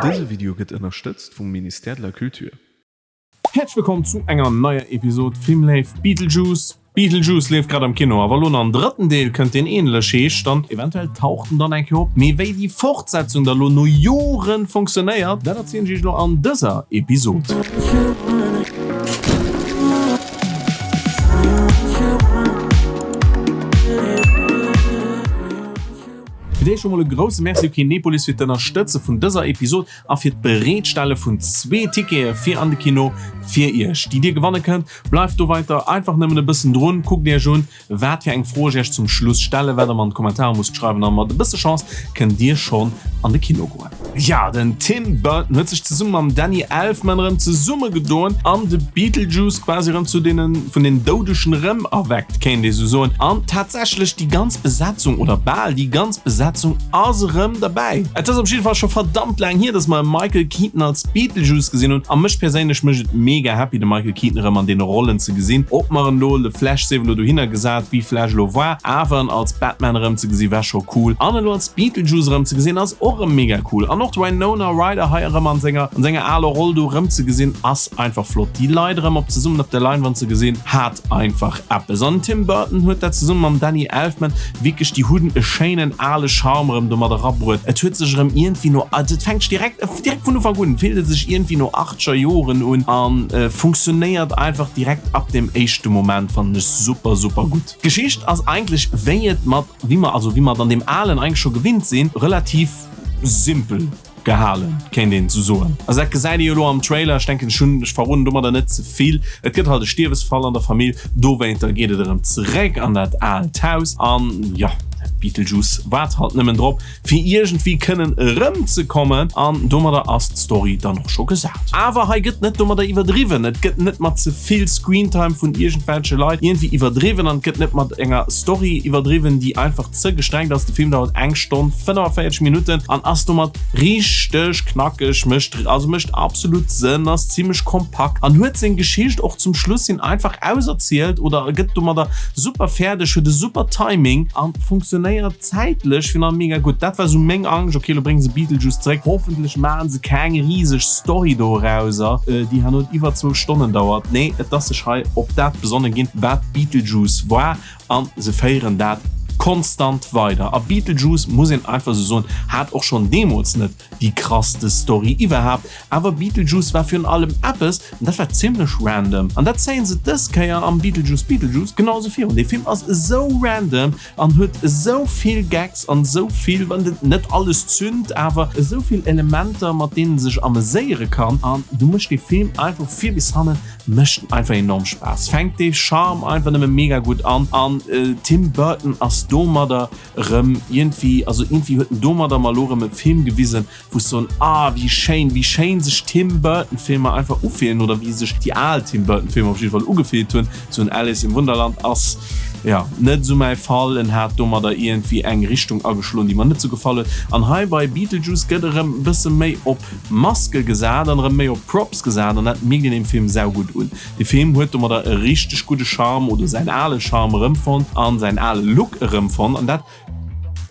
Dëse Video gëtt ënnerstëtzt vum Ministère de la Culture. Häerzlech wëllkomm zu enger neier Episod Filmléif Beetlejuice. Beetlejuice leeft grad am Kino a wa lo nach en drëtten Deel kënnt deen ähnlech heescht, dann eventuell taucht en dann eng Kéier op. Mee wéi déi Fortsetzung da lo no Joren funktionéiert, dat erzielen ech iech lo an dëser Episod. Fir d'éischt emol e grousse Merci u Kinepolis fir d'Ënnerstëtze vun dëser Episod a fir d'Bereetstelle vun zwee Tickete fir an de Kino fir iech, déi dir gewanne kënnt. Bleift do weiter einfach nëmmen e bëssen drun, kuckt iech un, wat fir eng Fro ech iech zum Schluss stellen, wat der mer an d'Kommentarer musst schreiwen a mat e bësse Chance kënnt dir schonn an de Kino goen. Jo, den Tim Burton huet sech zesumme mam Danny Elfman erëm zesumme gedoen an de Beetlejuice quasi erëm zu deene vun den Doudegen erëm erweckt, kéint ee sou soen. An tatsächlech déi ganz Besetzung, oder bal déi ganz Besetzung ass erëm derbäi. Et ass op jidde Fall scho verdammt laang hier, dass mer e Michael Keaton als Beetlejuice gesinn hunn a mech perséinlech mécht et mega happy de Michael Keaton erëm an deene Rollen ze gesinn. Ob mer en elo, de Flash sief elo dohinner gesat, wéi Flash elo war, awer en als Batman erëm ze gesi war scho cool an elo als Beetlejuice erëm ze gesinn ass och erëm mega cool an och d'Wynona Ryder hei erëm an senger an senger aler Roll do erëm ze gesinn ass einfach flott. Déi Leit erëm op zesummen op der Leinwand ze gesinn hat einfach eppes an den Tim Burton huet dat zesumme mam Danny Elfman wierklech déi hunn e schéinen ale Charme erëm domat erabruet. Et huet sech erëm iergendwéi no also et fänkt direkt direkt vun Ufank un fillt et sech iergendwéi no achtscher Joren un an funktionéiert einfach direkt ab dem éischte Moment fannen ech super super gutt. D'Geschicht ass eigentlech wéi et mat wéi mer also wéi mer et an deem alen eigentlech scho gewinnt sinn, relativ simpel gehalen, kéint een esou soen. Also dat gesäit ee jo elo am Trailer, ech denken ech hunn, ech verroden domadder net ze vill. Et gëtt halt e Stierwesfall an der Famill, dowéinter geet et erëm zeréck an dat aalt Haus an jo, Beetlejuice waart halt nëmmen drop, fir iergendwéi kënnen erëmzekommen an domadder ass d'Story dann och scho gesat. Awer hei gëtt net domadder iwwerdriwwen, et gëtt net mat ze vill Screentime vun iergendwelche Leit iergendwéi iwwerdriwwen an et gëtt net mat enger Story iwwerdriwwen, déi einfach ze gestrengt ass. De Film dauert eng Stonn 45 Minutten an ass domat richteg knackeg, mécht also mécht absolut Sënn, ass zimmlech kompakt an huet seng Geschicht och zum Schluss hin einfach auserzielt oder gëtt domadder super fäerdeg, huet e super Timing an funktionéiert zäitlech fir nach mega gutt. Dat war sou meng Angscht, ok lo bréngen se Beetlejuice zeréck, hoffentlech maachen se keng riseg Story dorauser, déi herno iwwer zwou Stonnen dauert. Nee, et ass sech hei op dat besonne ginn, wat Beetlejuice war an se féieren dat konstant weider. A Beetlejuice, muss een einfach sou soen, hat och schonn deemools net déi krasste Story iwwerhaapt, awer Beetlejuice war virun allem eppes, an dat war zimlech random, an dat zéien se dës Kéier am Beetlejuice Beetlejuice genau sou virun. Dee Film ass esou random an huet esou vill Gags an esou vill, wann et net alles zünd, awer esou vill Elementer mat deenen e sech ameséiere kann, an du mécht dee Film einfach vu vir bis hannen mécht en einfach enorm Spaass, fänkt dee Charme einfach nëmme mega gutt an, an Tim Burton ass domadder Erëm iergendwéi, also iergendwéi huet en domadder mer elo erëm e Film gewisen, wou ech soen, ah wéi schéin, wéi schéin sech Tim Burton Filmer einfach ufillen oder wéi sech déi al Tim Burton Filmer op jidde Fall ugefillt hunn. Esou en Alice im Wunderland ass, jo, net esou mäi Fall. En hat domadder iergendwéi eng Richtung ageschloen, déi mer net esou gefall huet. An hei bei Beetlejuice gëtt erëm e bësse méi op Maske gesat an erëm méi op Props gesat an dat mierkt een dem Film saugutt un. De Film huet domadder e richteg gudde Charme oder säin ale Charme erëmfonnt an säin ale Look erëmfonnt an dat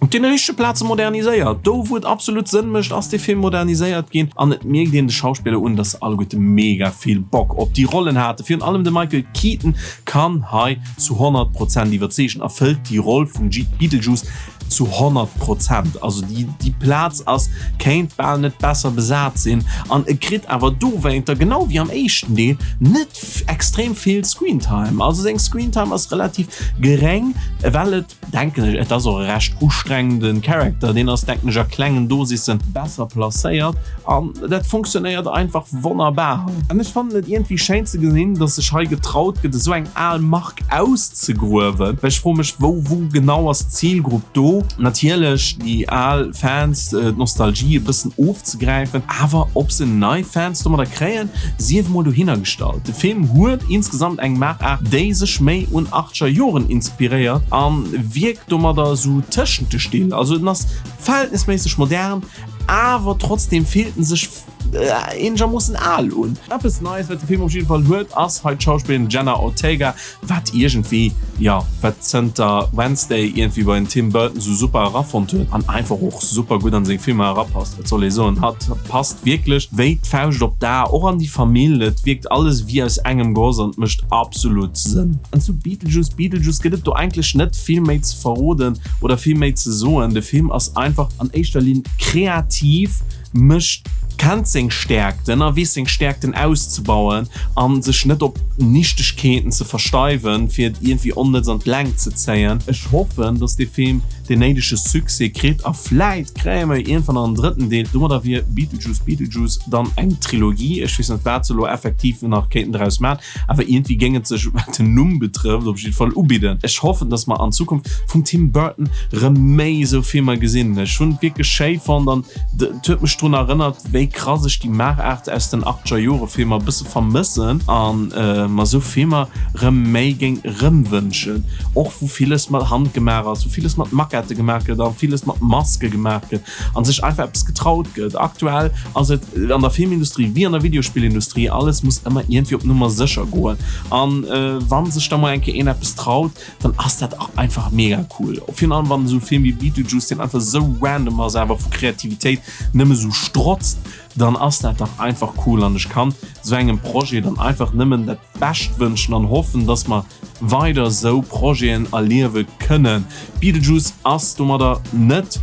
op deene richtege Plaze moderniséiert. Do wou et absolut Sënn mécht ass de Film moderniséiert ginn an et mierkt een de Schauspiller un, dass se alleguerte mega vill Bock op déi Rollen haten. Virun allem de Michael Keaton kann hei zu 100 Prozent iwwerzeegen, erfëllt déi Roll vum Beetlejuice zu 100 Prozent. Also déi, déi Plaz ass, kéint bal net besser besat sinn. An e kritt awer dowéinter, genau wéi am éischten Deel, net extrem vill Screentime. Also seng Screentime ass relativ geréng, well et, denken ech, et ass och e recht ustrengende Character, deen ass, denken ech, a klengen Dosissen besser placéiert. An dat funktionéiert einfach wonnerbar. An ech fannen et iergendwéi schéin ze gesinn, dass sech hei getraut gëtt, esou eng al Mark auszegruewen, well ech froe mech, wou wou genau ass d'Zilgrupp do? Natierlech déi al Fans, d'Nostalgie e bëssen ofzegräifen, awer ob se nei Fans domadder kréien, sief emol dohinner gestallt. De Film huet insgesamt eng Maachart, déi sech méi un achtzeger Joren inspiréiert a wierkt domadder esou tëschent de Still. Also en ass verhältnisméisseg modern, awer trotzdem fillt en sech. eenegermoossen al un. Eppes Neies, wat de Film op jidde Fall huet, ass hei d'Schauspillerin Jenna Ortega, wat iergendwéi, jo, wat zënter Wednesday iergendwéi bei den Tim Burton sou super erafonnt huet an einfach och super gutt an seng Filmer erapasst. Wat soll ee soen, hatt passt wierklech wéi d'Fauscht op d'A, och an déi Famill. Et wierkt alles wéi aus engem Goss an et mécht absolut Sënn. An zu Beetlejuice, Beetlejuice gëtt et do eigentlech net vill méi ze verroden oder vill méi ze soen. De Film ass einfach an éischter Linn kreativ, mécht, kennt seng Stäerkten a weess seng Stäerkten auszebauen a sech net op Nichtegkeeten ze versteiwen, fir et iergendwéi onnëtz an d'Längt ze zéien. Ech hoffen, dass dee Film deen néidege Succès kritt a vläit kréie mer jo iergendwann nach en drëtten Deel. Domadder wier Beetlejuice Beetlejuice dann eng Trilogie. Ech weess net, wat se elo effektiv nach kéinten draus maachen. Awer iergendwéi géing et sech, wat den Numm betrëfft, op jidde Fall ubidden. Ech hoffen, dass mer an Zukunft vum Tim Burton rëm méi esou Filmer gesinn. Ech hunn et wierklech schéi fonnt an et huet mech drun erënnert, wéi krass ech déi Maachaart aus den achtzeger Jore Filmer e bësse vermëssen an mer esou Filmer rëm méi géing rëmwënschen. Och wou villes mat Hand gemaach ass, wou villes mat Maquette gemaach gëtt a villes mat Maske gemaach gëtt. an sech einfach eppes getraut gëtt. Aktuell ass et an der Filmindustrie wéi an der Videospillindustrie, alles muss ëmmer iergendwéi op Nummer sécher goen. An wa sech da mol eng Kéier een eppes traut, dann ass dat och einfach mega cool. Virun allem wann esou e Film wéi Beetlejuice, deen einfach esou random ass, awer vu Kreativitéit nëmme esou strotzt, dann ass dat dach einfach cool. An ech kann esou engem Projet dann einfach nëmmen dat Bescht wënschen an hoffen, dass mer weider esou Projeten erliewe kënnen. Beetlejuice ass domadder net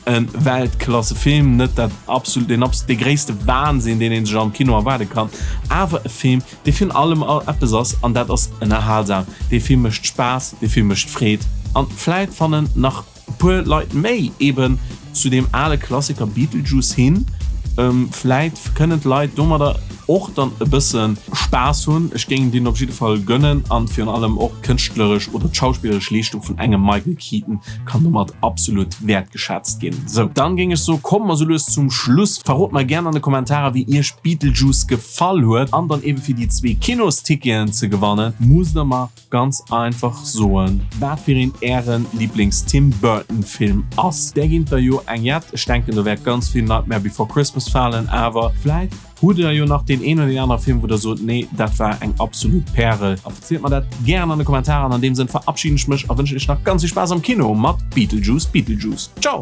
e Weltklassefilm, net dat absolut, deen absolut, dee gréisste Wahnsinn, deen ee sech am Kino erwaarde kann, awer e Film, dee virun allem eppes ass, an dat ass ënnerhalsam. Dee Film mécht Spaass, dee Film mécht Freed an vläit fannen nach E puer Leit méi eben zu deem ale Klassiker Beetlejuice hin. Vläit kënnen d'Leit domadder och dann e bësse Spaass hunn. Ech géing deenen op jidde Fall gönnen an virun allem och d'kënschtleresch oder d'schauspilleresch Leeschtung vun engem Michael Keaton kann domat absolut wäertgeschätzt ginn. Sou, dann géing ech soen, komme mer sou lues zum Schluss. Verrot mer gären an de Kommentarer wéi iech Beetlejuice gefall huet an dann eben fir déi zwee Kinosticketen ze gewannen, musst der mer Ganz einfach soen wat fir een ären Lieblings Tim Burton Film ass. Där ginn der jo eng jett. Ech denken do wäert ganz vill Nightmare Before Christmas falen, awer vläit hutt der jo nach deen een oder deen anere Film wou der sot nee dat war eng absolut Pärel. A verzielt mer dat gären an de Kommentaren. An deem Sënn verabschiden ech mech a wënschen iech nach ganz vill Spaass am Kino mat Beetlejuice Beetlejuice. Ciao!